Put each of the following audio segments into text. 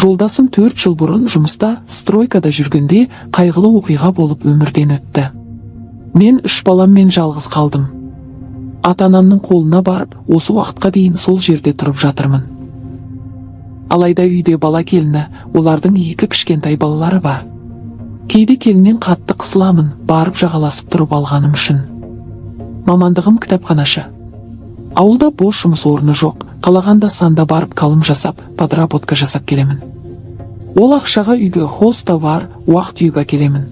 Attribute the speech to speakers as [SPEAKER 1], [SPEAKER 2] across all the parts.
[SPEAKER 1] Жолдасым 4 жыл бұрын жұмыста, стройкада жүргенде қайғылы оқиға болып өмірден өтті. Мен үш баламмен жалғыз қалдым. Ата анамның қолына барып, осы уақытқа дейін сол жерде тұрып жатырмын. Алайда үйде бала, келіні, олардың екі кішкентай балалары бар. Кейде келіннен қатты қысыламын, барып жағаласып тұрып алғаным үшін. Мамандығым кітапханашы. Ауылда бос жұмыс орны жоқ. Қалағанда санда барып калым жасап, подработка жасап келемін. Ол ақшаға үйге хозтовар, уақ-түйек әкелемін.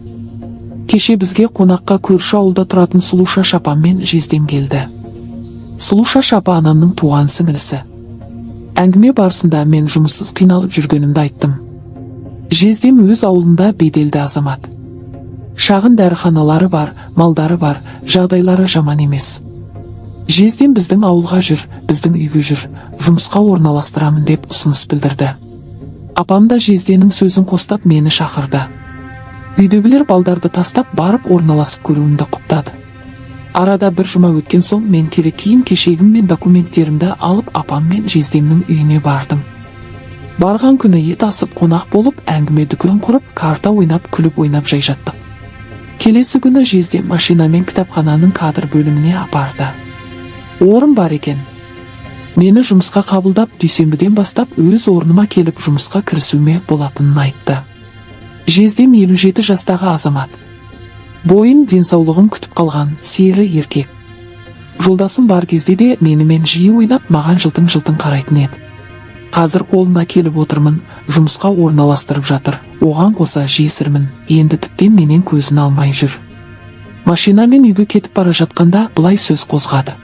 [SPEAKER 1] Кеше бізге қонаққа көрші ауылда тұратын Сұлушаш апам мен жездем келді. Сұлушаш апа анамның туған сіңілісі. Әңгіме барысында мен жұмыссыз қиналып жүргенімді айттым. Жездем өз ауылында беделді азамат. Шағын дәріханалары бар, малдары бар, жағдайлары жаман емес. Жездем «Біздің ауылға жүр, біздің үйге жүр, жұмысқа орналастырамын» деп ұсыныс білдірді. Апам да жезденің сөзін қостап, мені шақырды. Үйдегілер балдарды тастап, барып орналасып көруімді құптады. Арада бір жұма өткен соң мен керек киім кешегім мен документтерімді алып, апам мен жездемнің үйіне бардым. Барған күні ет асып, қонақ болып, әңгіме дүкен құрып, карта ойнап, күліп ойнап жай жаттық. Келесі күні жездем машинамен кітапхананың кадр бөліміне апарды. Орын бар екен. Мені жұмысқа қабылдап, дүйсенбіден бастап өз орныма келіп жұмысқа кірісуіме болатынын айтты. Жездем 57 жастағы азамат. Бойын, денсаулығын күтіп қалған сері еркек. Жолдасым бар кезде де менімен жиі ойнап, маған жылтың-жылтың қарайтын еді. Қазір қолына келіп отырмын, жұмысқа орналастырып жатыр. Оған қоса жесірмін, енді тіптен менен көзін алмай жүр. Машинамен үйге кетіп бара жатқанда былай сөз қозғады: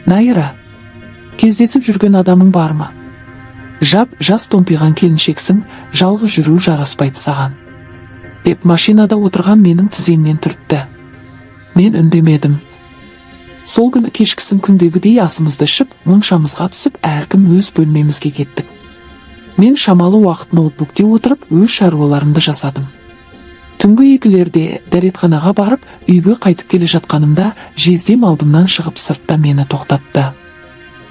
[SPEAKER 1] «Найра, кездесіп жүрген адамың бар ма? Жап жас томпиған келіншексің, жалғыз жүру жараспайды саған», – деп машинада отырған менің тіземнен түртті. Мен үндемедім. Сол күні кешкісін күндегідей асымызды ішіп, моншамызға түсіп, әркім өз бөлмемізге кеттік. Мен шамалы уақыт ноутбукте отырып, өз шаруаларымды жасадым. Түнгі 2-лерде дәретханаға барып, үйге қайтып келе жатқанымда жездем алдымнан шығып, сыртта мені тоқтатты.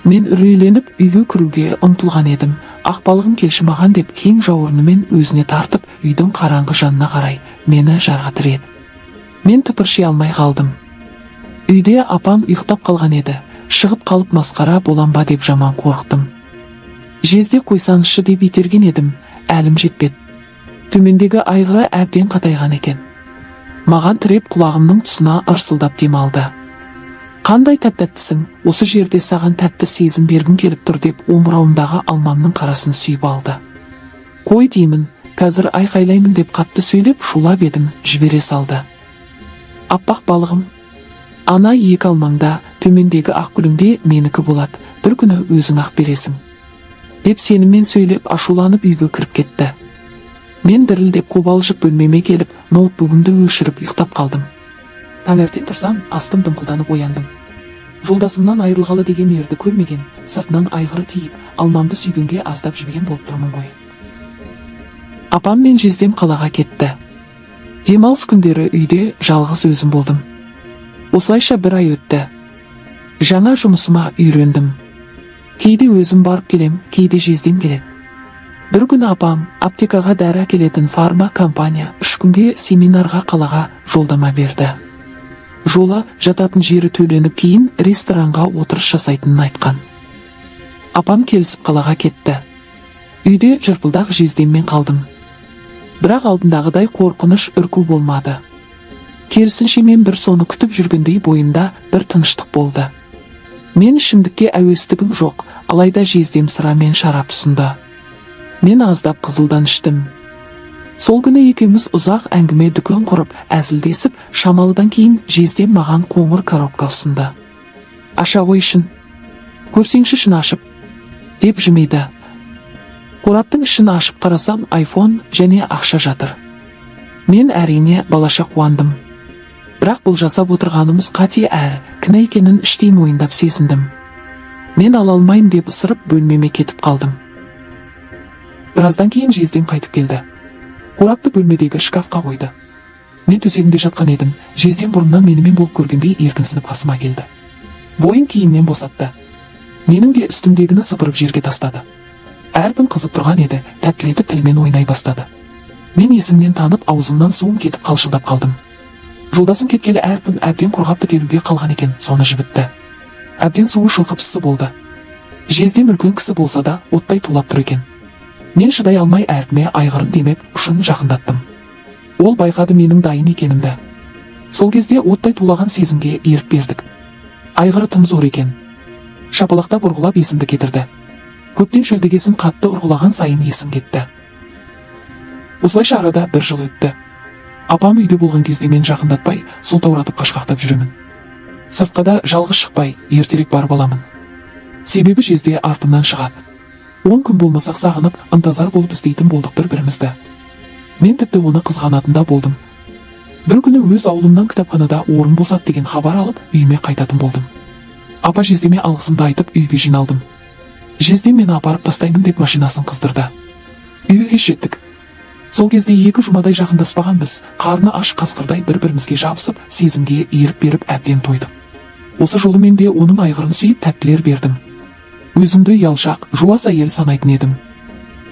[SPEAKER 1] Мен үрейленіп үйге кіруге ұмтылған едім, «Ақ балығым, келші маған» деп кең жауырынымен өзіне тартып, үйдің қараңғы жанына қарай мені жарға тіреді. Мен тыпырши алмай қалдым. Үйде апам ұйықтап қалған еді. Шығып қалып масқара болам ба деп жаман қорықтым. «Жезде, қойсаңызшы» деп итерген едім, әлім жетпеді. Төмендегі айғыры әбден қатайған екен. Маған тіреп, құлағымның тұсына ырсылдап дем алды. «Қандай тәп тәттісің, осы жерде саған тәтті сезім бергім келіп тұр» деп омырауымдағы алмамның қарасын сүйіп алды. «Қой деймін, қазір айқайлаймын» деп қатты сөйлеп, шулап едім, жібере салды. «Аппақ балығым, ана екі алмаңда, төмендегі ақ гүліңде менікі болады, бір күні өзің ақ бересің» деп сеніммен сөйлеп, ашуланып үйге кіріп кетті. Мен дірілдеп, қобалжып бөлмеме келіп, ноутбугімді өшіріп, ұйықтап қалдым. Таңертең тұрсам, астым дымқылданып ояндым. Жолдасымнан айырылғалы деген ерді көрмеген, сыртынан айғыры тиіп, алмамды сүйгенге аздап жібіген болып тұрмын ғой. Апам мен жездем қалаға кетті. Демалыс күндері үйде жалғыз өзім болдым. Осылайша бір ай өтті. Жаңа жұмысыма үйрендім. Кейде өзім барып келем, кейде жездем келеді. Бір күні апам аптекаға дәрі әкелетін фарма компания 3 күнге семинарға қалаға жолдама берді. Жолы, жататын жері төленіп, кейін ресторанға отырыс жасайтынын айтқан. Апам келісіп, қалаға кетті. Үйде жырпылдақ жездеммен қалдым. Бірақ алдындағыдай қорқыныш, үрку болмады. Керісінше, мен бір соны күтіп жүргендей бойымда бір тыныштық болды. Мен ішімдікке әуестігім жоқ, алайда жездем сыра мен шарап ұсынды. Мен аздап қызылдан іштім. Сол күні екеуміз ұзақ әңгіме дүкен құрып, әзілдесіп, шамалыдан кейін жездем маған қоңыр коробка ұсынды. «Аша ғой ішін, көрсеңші ішін ашып» деп жымиды. Қораптың ішін ашып қарасам, айфон және ақша жатыр. Мен, әрине, балаша қуандым. Бірақ бұл жасап отырғанымыз қате әрі кінә екенін іштей мойындап сезіндім. Мен ала алмаймын деп ысырып, бөлмеме кетіп қалдым. Біраздан кейін жездем қайтып келді. Қорапты бөлмедегі шкафқа қойды. Мен төсегімде жатқан едім. Жездем бұрыннан менімен болып көргендей еркінсініп қасыма келді. Бойын киімнен босатты. Менің де үстімдегіні сыпырып, жерге тастады. Әрпім қызып тұрған еді, тәттілетіп тілімен ойнай бастады. Мен есімнен танып, аузымнан суым кетіп, қалшылдап қалдым. Жолдасым кеткелі әрпім әбден құрғап, бітелуге қалған екен, соны жібітті. Әбден суы шылқып, ыссы болды. Жездем үлкен кісі болса да, оттай тулап тұр екен. Мен шыдай алмай, әрпіме айғырын демеп, ұшын жақындаттым. Ол байқады менің дайын екенімді. Сол кезде оттай тулаған сезімге ерік бердік. Айғыры тым зор екен. Шапалақтап ұрғылап, есімді кетірді. Көптен шөлдегесін қатты ұрғылаған сайын есім кетті. Осылайша арада бір жыл өтті. Апам үйде болған кезде мен жақындатпай, сылтауратып қашқақтап жүремін. Сыртқа да жалғыз шықпай, ертерек барып аламын. Себебі жезде артымнан шығады. 10 күн болмасақ, сағынып, ынтызар болып іздейтін болдық бір бірімізді. Мен тіпті оны қызғанатын да болдым. Бір күні өз ауылымнан кітапханада орын босады деген хабар алып, үйіме қайтатын болдым. Апа жездеме алғысымды айтып, үйге жиналдым. Жездем мені апарып тастаймын деп, машинасын қыздырды. Үйге жеттік. Сол кезде 2 жұмадай жақындаспаған біз қарны аш қасқырдай бір бірімізге жабысып, сезімге ерік беріп, әбден тойдық. Осы жолы мен де оның айғырын сүйіп, тәттілер бердім. Өзімді ұялшақ, жуас әйел санайтын едім.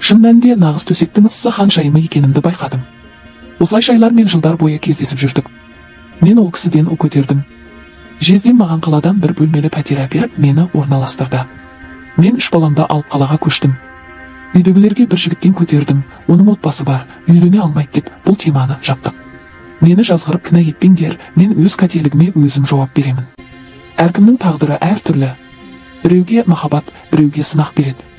[SPEAKER 1] Шын мәнінде нағыз төсектің ыссы ханшайымы екенімді байқадым. Осылайша айлар мен жылдар бойы кездесіп жүрдік. Мен ол кісіден у көтердім. Жездем маған қаладан бір бөлмелі пәтер әперіп, мені орналастырды. Мен үш баламды алып, қалаға көштім. Үйдегілерге бір жігіттен көтердім, оның отбасы бар, үйлене алмайды деп, бұл теманы жаптық. Мені жазғырып, кінә етпеңдер, мен өз қателігіме өзім жауап беремін. Әркімнің тағдыры әртүрлі. Біреуге махаббат, біреуге сынақ береді.